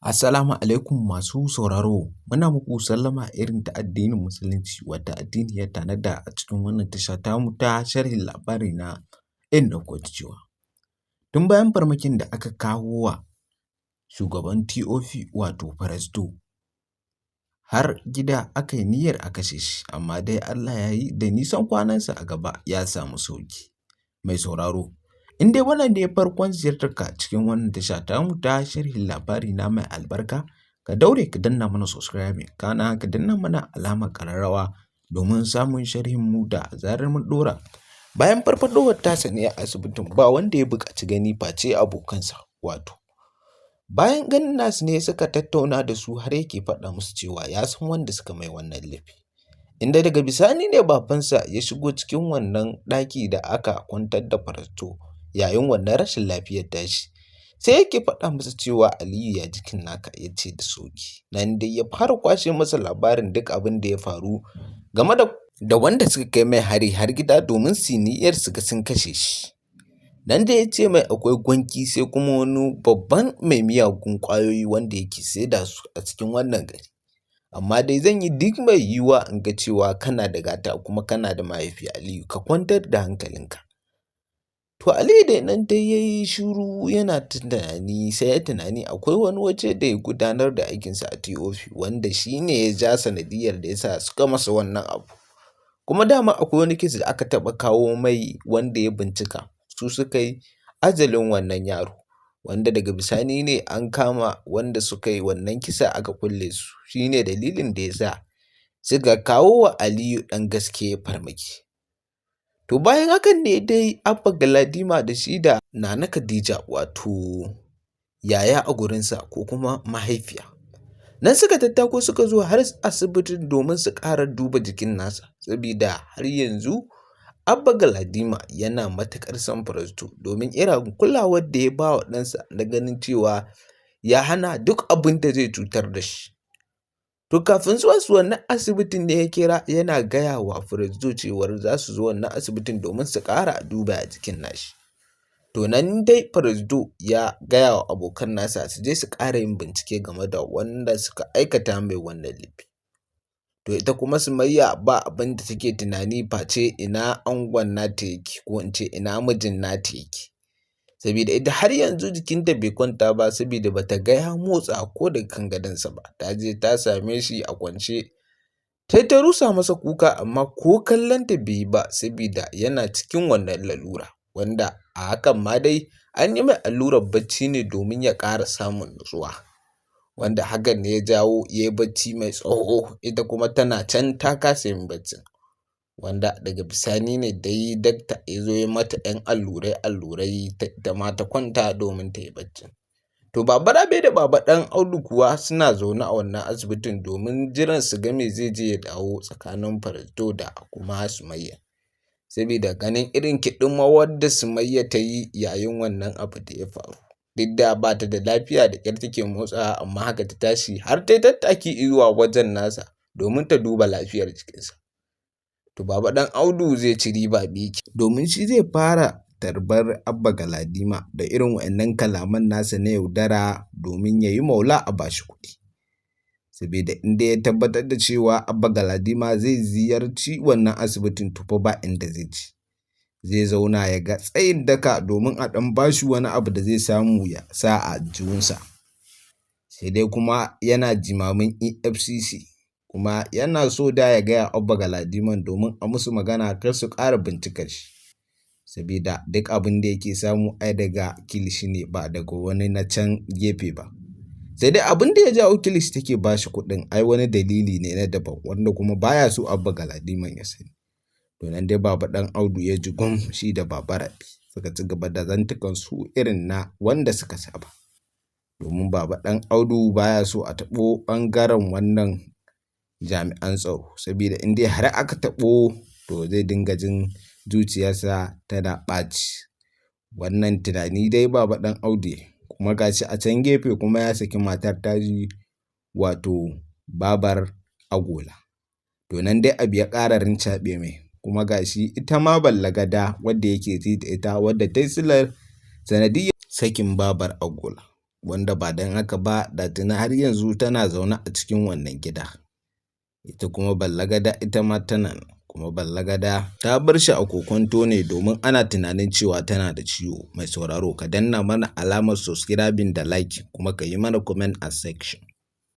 Assalamu alaikum masu sauraro, muna muku sallama irin ta addinin Musulunci wadda addini ya tanada a cikin wannan tasha tamu ta sharhin labari na inda kuka cewa. Tun bayan farmakin da aka kawo wa shugaban TOP, wato Feresto, har gida aka yi niyyar a kashe shi, amma dai Allah ya yi da nisan kwanansa a gaba ya samu sauki. Mai sauraro, in dai wannan ne farkon ziyartarka cikin wannan tasha tamu ta sharhin labari na mai albarka, ka daure ka danna mana subscribing, kana ka danna mana alamar ƙararrawa domin samun sharhin mu da zarar mun ɗora. Bayan farfaɗowar tasa ne a asibitin, ba wanda ya buƙaci gani face abokansa, wato bayan ganin nasu ne suka tattauna da su har yake faɗa musu cewa ya san wanda suka mai wannan laifi. Inda daga bisani ne babansa ya shigo cikin wannan ɗaki da aka kwantar da Feresto yayin wannan rashin lafiyar tashi. Sai yake faɗa masa cewa, "Aliyu, ya jikin naka?" Ya ce da sauƙi. Nan dai ya fara kwashe masa labarin duk abin da ya faru game da wanda suka kai mai hari har gida domin su yi niyyar su ga sun kashe shi. Nan dai ya ce mai akwai gwanki, sai kuma wani babban mai miyagun ƙwayoyi wanda yake saida su a cikin wannan gari. Amma dai zan yi duk mai yiwuwa in ga cewa kana da gata kuma kana da mahaifi, Aliyu, ka kwantar da hankalinka. To Aliyu dai nan dai ya yi shiru yana tunani, sai ya tunani akwai wani waje da ya gudanar da aikinsa a TOP wanda shi ne ya ja sanadiyyar da ya sa suka masa wannan abu. Kuma dama akwai wani case da aka taɓa kawo mai wanda ya bincika su suka yi ajalin wannan yaro, wanda daga bisani ne an kama wanda suka yi wannan kisa aka kulle su. Shi ne dalilin da ya sa suka kawo wa Aliyu ɗan gaske farmaki. To bayan hakan ne dai Abba Galadima da shi da Nana Khadija, wato yaya a gurinsa ko kuma mahaifiya, nan suka tattako suka zo har asibitin domin su ƙara duba jikin nasa, sabida har yanzu Abba Galadima yana matuƙar son Feresto domin irin kulawar da ya ba wa ɗansa na ganin cewa ya hana duk abin da zai cutar da shi. To kafin zuwansu wannan asibitin ne ya kira yana gaya wa Feresto cewar za su zo wannan asibitin domin su ƙara duba jikin nashi. To nan dai Feresto ya gaya wa abokan nasa su je su ƙara yin bincike game da wanda suka aikata mai wannan laifi. To ita kuma Sumayya ba abin da take tunani face ina angon nata yake, ko in ce ina mijin nata yake. Sabida ita har yanzu jikinta bai kwanta ba, sabida bata ga ya motsa ko daga kan gadonsa ba. Ta je ta same shi a kwance, tai ta rusa masa kuka, amma ko kallonta bai yi ba sabida yana cikin wannan lalura, wanda a hakan ma dai an yi mai allurar bacci ne domin ya ƙara samun nutsuwa. Wanda hakan ne ya jawo ya yi bacci mai tsawo, ita kuma tana can ta kasa yin baccin. Wanda daga bisani ne dai dakta ya zo ya mata ‘yan allurai-allurai, ita ma ta kwanta domin ta yi baccin. To Baba Rabe da Baba Ɗan Audu kuwa suna zaune a wannan asibitin domin jiran su ga me zai je ya dawo tsakanin Feresto da kuma Sumayya. Sabida ganin irin kiɗimawar da Sumayya ta yi yayin wannan abu da ya faru. Duk da ba ta da lafiya, da ƙyar take motsawa, amma haka ta tashi har ta yi tattaki zuwa wajen nasa domin ta duba lafiyar jikinsa. To Baba Ɗan Audu zai ci riba biyu domin shi zai fara tarbar Abba Galadima da irin waɗannan kalaman nasa na yaudara domin ya yi maula a bashi kuɗi. Sabida in dai ya tabbatar da cewa Abba Galadima zai ziyarci wannan asibitin, to fa ba inda zai je. Zai zauna ya ga tsayin daka domin a ɗan bashi wani abu da zai samu ya sa a aljihunsa. Sai dai kuma yana jimamin EFCC, kuma yana so da ya gaya Abba Galadiman domin a musu magana kar su ƙara bincikar shi. Sabida duk abin da yake samu ai daga kilishi ne, ba daga wani na can gefe ba. Sai dai abin da ya jawo kilishi take ba shi kuɗin ai wani dalili ne na daban wanda kuma baya so Abba Galadiman ya sani. To nan dai Baba Ɗan Audu ya ji gum, shi da Baba Rabi suka ci gaba da zantukan su irin na wanda suka saba. Domin Baba Ɗan Audu baya so a taɓo ɓangaren wannan jami'an tsaro, sabida in dai har aka taɓo, to zai dinga jin zuciyarsa tana ɓaci. Wannan tunani dai Baba Ɗan Audu kuma gashi a can gefe kuma ya saki matar tashi, wato babar agola. To nan dai abu ya ƙara rincaɓe mai, kuma gashi ita ma ballagada wadda yake ji da ita, wadda ta yi silar sanadiyyar sakin babar agola. Wanda ba don haka ba da tuni har yanzu tana zaune a cikin wannan gida. Ita kuma Ballagada ita ma tana nan, kuma Ballagada ta bar shi a kokonto ne domin ana tunanin cewa tana da ciwo. Mai sauraro, ka danna mana alamar subscribing da like, kuma ka yi mana comment a section.